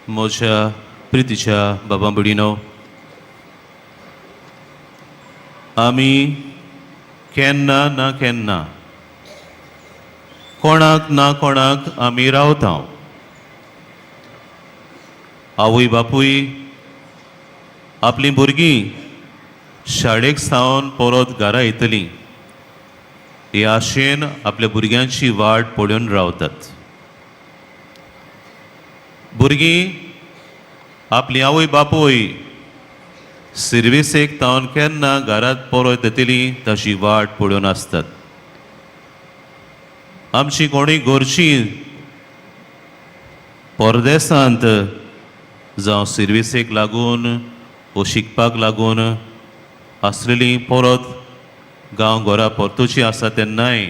म्हज्या प्रितीच्या बाबा भयणीनो, आमी केन्ना ना केन्ना कोणाक ना कोणाक आमी रावता. आवय बापूय आपलीं भुरगीं शाळेक सावन परत घरा येतलीं हे आशेन आपल्या भुरग्यांची वाट पळोवन रावतात. भुरगीं आपली आवय बापूय सिर्विसेक तावन केन्ना घरांत परत येतली ताची वाट पळोवन आसतात. आमची कोणूय घरचीं परदेसांत जावं सिर्विसेक लागून वो शिकपाक लागून आसलेलीं परत गांव घरा परतुची आसा तेन्नाय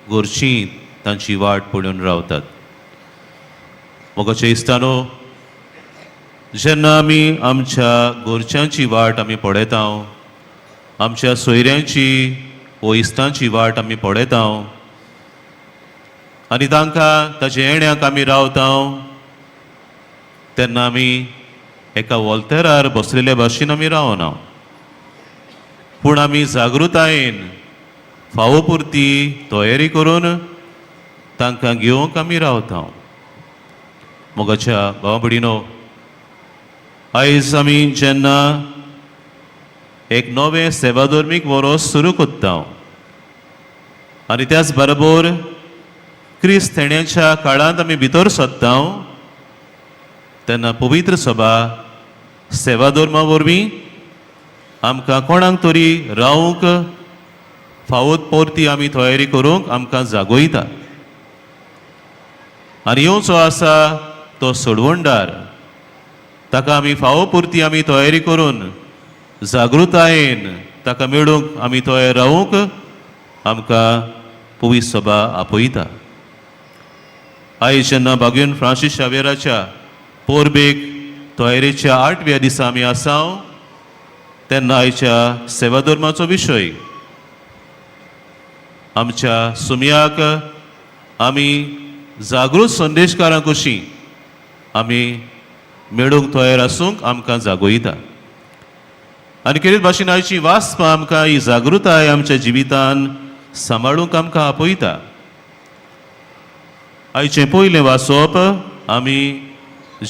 घरचीं तांची वाट पळोवन रावतात. मोगाच्या इश्टानो, जेन्ना आमी आमच्या घरच्यांची वाट आमी पळयता, आमच्या सोयऱ्यांची वो इश्टांची वाट आमी पळयता आनी तांकां ताच्या येण्याक आमी रावता, तेन्ना आमी एका वॉल्तेरार बसलेल्या भाशेन आमी रावना, पूण आमी जागृतायेन फावो पुरती तयारी करून तांकां घेवंक आमी रावता. मोगाच्या भावा भयणीनो, आयज आमी जेन्ना एक नवें सेवाधर्मीक वरोस सुरू करता आनी त्याच बरोबर क्रिस्त येण्याच्या काळांत आमी भितर सरता, तेन्ना पवित्र सभा सेवाधर्मा वरवीं आमकां कोणाक तरी रावंक फावत परती आमी तयारी करूंक आमकां जागोयता. आनी येवचो आसा तो सोडवणदार, ताका आमी फावो पुरती आमी तयारी करून जागृतायेन ताका मेळूंक आमी तयार रावूंक आमकां पवित्र सभा आपयता. आयज जेन्ना बागेवन फ्रांसीस शावेराच्या पोरबेक तयारेच्या आठव्या दिसा आमी आसाव, तेन्ना आयच्या सेवाधर्माचो विशय आमच्या सुमयाक आमी जागृत संदेशकारां कशीं आमी मेळूंक तयार आसूंक आमकां जागोयता. आनी खेरीत भाशेन आयची वाचपां आमकां ही जागृताय आमच्या जिवितान सांबाळूंक आमकां आपयता. आयचें पयलें वाचप आमी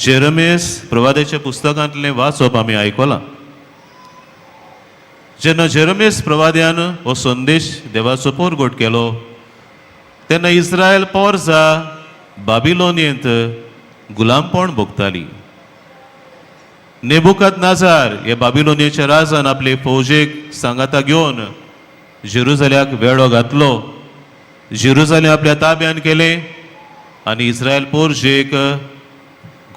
जेरमेस प्रवादाच्या पुस्तकांतलें वाचप आमी आयकलां. जेन्ना जेरमेस प्रवाद्यान हो संदेश देवाचो पोरगोट केलो, तेन्ना इस्रायल पोरजा बाबिलोनियेंत गुलामपण भोगताली. नेबुकत नाजार हे बाबिलोनियेच्या राजान आपले फौजेक सांगाता घेवन जेरुजाल्याक वेळो घातलो. जेरुजालेम आपल्या ताब्यान केलें आनी इस्रायल पोरजेक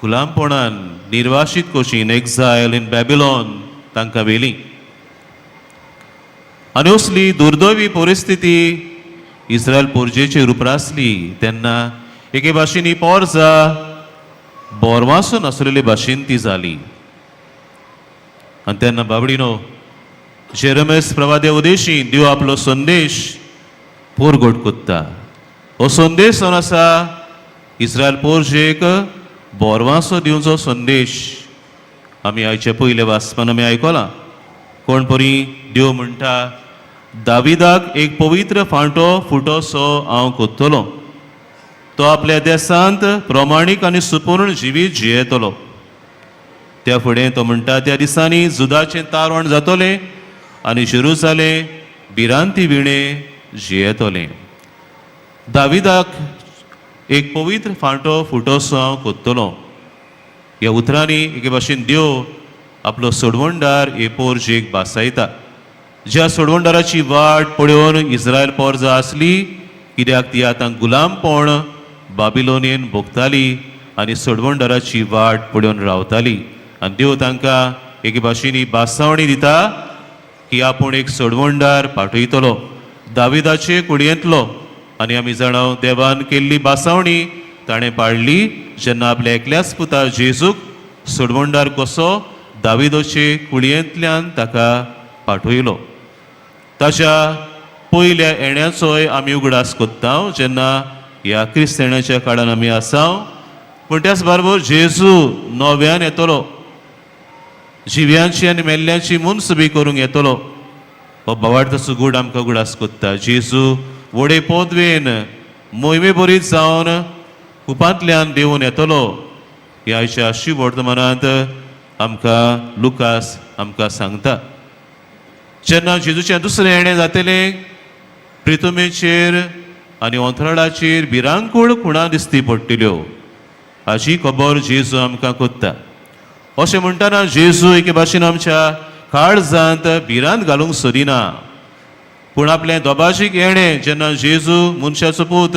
गुलामपणान निर्वाशीत कशी एक्झायल इन बॅबिलॉन तांकां व्हेली. आनी असली दुर्दैवी परिस्थिती इस्रायल पोरजेचेर उप्रासली तेन्ना एके भाशेन ही पोरजा बोरवासून आसलेले भाशेन ती जाली. आनी तेन्ना बाबडीनो, जेरमेस प्रवादे उदेशी देव आपलो संदेश पोरगोट कोत्ता. हो संदेश जावन आसा इस्रायल पोरजेक बोरवासो दिवचो संदेश. आमी आयचे पयले वाचपान आमी आयकलां, कोण परी देव म्हणटा, दाविदाक एक पवित्र फांटो फुटोसो हांव कोत्तलो, तो आपल्या देसांत प्रमाणीक आनी सुपूर्ण जिवीत जियेतलो. त्या फुडें तो म्हणटा, त्या दिसांनी जुदाचें तारण जातलें आनी जेरुजालें भिरांती विणे जियेतलें. दाविदाक एक पवित्र फांटो फुटोसो हांव कोत्तलो. ह्या उतरांनी एके भाशेन देव आपलो सोडवणदार हे पोरजेक भासायता, ज्या सोडवणदाराची वाट पळोवन इस्रायल पोरजा आसली, कित्याक ती आतां गुलामपण बाबिलोनियन भोगताली आनी सोडवणदाराची वाट पळोवन रावताली. आनी देव तांकां एके भाशेन ही भासावणी दिता की आपूण एक सोडवणदार पाठयतलो दाविदाचे कुडयेंतलो. आनी आमी जाणा, देवान केल्ली भासावणी ताणें पाळली, जेन्ना आपल्या एकल्याच पुता जेजूक सोडवणदार कसो दाविदोचे कुळयेंतल्यान ताका पाठयलो. ताच्या पयल्या येण्याचोय आमी उगडास कोत्ता, जेन्ना ह्या क्रिस्तेणाच्या काळान आमी आसाव. पूण त्याच बरोबर जेजू नव्यान येतलो, जिव्यांची आनी मेल्ल्यांची मुनसबी करूंक येतलो. हो भावार्थाचो गूढ आमकां उगडास कोत्ता. जेजू व्हडे पोदवेन मोहिमे बरीत जावन कुपांतल्यान देंवून येतलो ह्या आयच्या शिव वर्तमानांत आमकां लुकास आमकां सांगता. जेन्ना जेजूचें दुसरें येणें जातलें, प्रितुमेचेर आनी अंतराळाचेर भिरांकूळ खुणां दिसती पडटल्यो हाची खबर जेजू आमकां कोत्ता. अशें म्हणटना जेजू एके भाशेन आमच्या काळजांत भिरांत घालूंक सोदिना, पूण आपलें दोबाजीक येणें जेन्ना जेजू मनशाचो पूत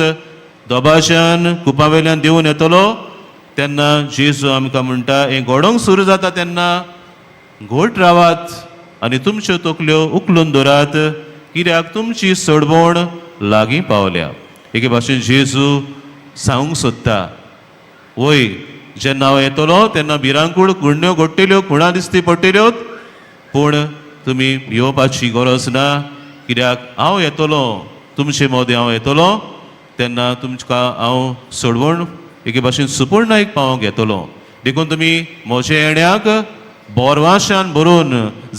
दोबाज्यान कुपा वयल्यान देंवून येतलो तेन्ना जेजू आमकां म्हणटा, हें घडोवंक सुरू जाता तेन्ना घोट रावात आनी तुमच्यो तकल्यो उखलून दवरात, कित्याक तुमची सोडवण लागीं पावल्या. एके भाशेन जेजू सांगूंक सोदता, वय जेन्ना हांव येतलो तेन्ना भिरांकूळ गुण्ण्यो घडटल्यो, खुणां दिसती पडटल्यो, पूण तुमी भियोवपाची गरज ना, कित्याक हांव येतलो, तुमचे मदें हांव येतलो तेन्ना तुमकां हांव सोडवण एके भाशेन सुपूर्णायक पावोवंक येतलो. देखून तुमी म्हज्या येण्याक बोरवाशान भरून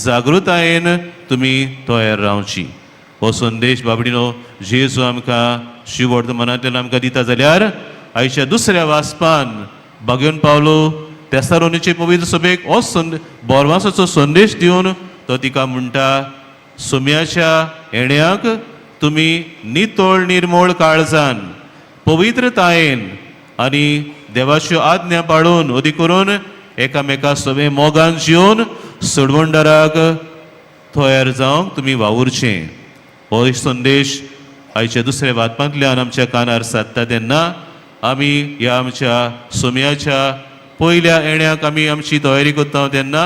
जागृतायेन तुमी तयार रावची. हो संदेश बाबडीनो जेजू आमकां शिव वर्तमानांतल्यान आमकां दिता. जाल्यार आयच्या दुसऱ्या वाचपान बागेवन पावलो तेसारोनीचे पवित्र सभेक हो बोरवासाचो संदेश दिवन तो तिका म्हणटा, सोम्याच्या येण्याक तुमी नितळ निर्मळ काळजान पवित्रतायेन आनी देवाच्यो आज्ञा पाळून अदी करून एकामेका सगळे मोगान जिवन सोडवणदाराक तयार जावंक तुमी वावुरचें. हो संदेश आयच्या दुसऱ्या वाचपांतल्यान आमच्या कानार सादता तेन्ना आमी ह्या आमच्या सोम्याच्या पयल्या येण्याक आमी आमची तयारी करता तेन्ना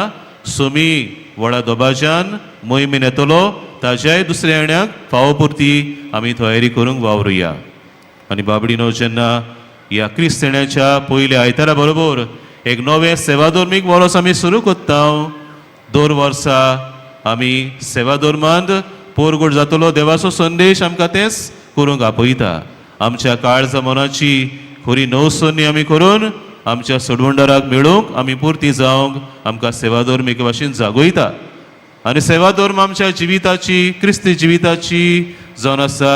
सोमी व्हडा दोबाज्यान मोहिमेन येतलो ताज्याय दुसऱ्या येण्याक फावो पुरती आमी तयारी करूंक वावरुया. आनी बाबडीनो, जेन्ना ह्या क्रिस्त येण्याच्या पयल्या आयतारा बरोबर एक नवें सेवाधर्मीक वर्स आमी सुरू करता, दर वर्सा आमी सेवाधर्मांत पोरगोड जातलो देवाचो संदेश आमकां तेंच करूंक आपयता. आमच्या काळजा मनाची खरी नवसोनी आमी करून आमच्या सोडवणदाराक मेळूंक आमी पुरती जावंक आमकां सेवाधर्म एके भाशेन जागयता. आनी सेवाधर्म आमच्या जिविताची, क्रिस्ती जिविताची जावन आसा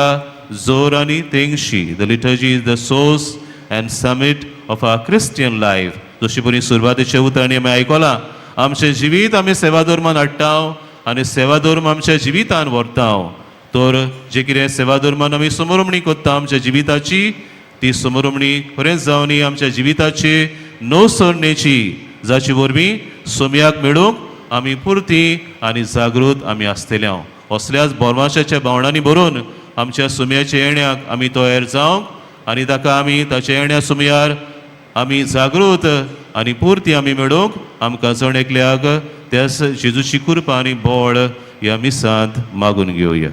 जोर आनी तेंगशी. The liturgy is the source and summit of our Christian life. जशी परी सुरवातेच्या उतरांनी आमी आयकलां, आमचें जिवीत आमी सेवाधर्मान हाडटा आनी सेवाधर्म आमच्या जिवितान व्हरता. तर जे कितें सेवाधर्मान आमी समरोमणी करता आमच्या जिविताची, ती समरोमणी खरेंच जावनी आमच्या जिविताची नवसरणेची, जाचे वरवीं सोमयाक मेळूंक आमी पुरती आनी जागृत आमी आसतले. असल्याच बोरमाशाच्या भावणांनी भरून आमच्या सुमयाच्या येण्याक आमी तयार जावंक आनी ताका आमी ताच्या येण्या सुमयार आमी जागृत आनी पुरती आमी मेळूंक आमकां जण एकल्याक त्याच जेजूची कृपा आनी बळ ह्या मिसांत मागून घेवया.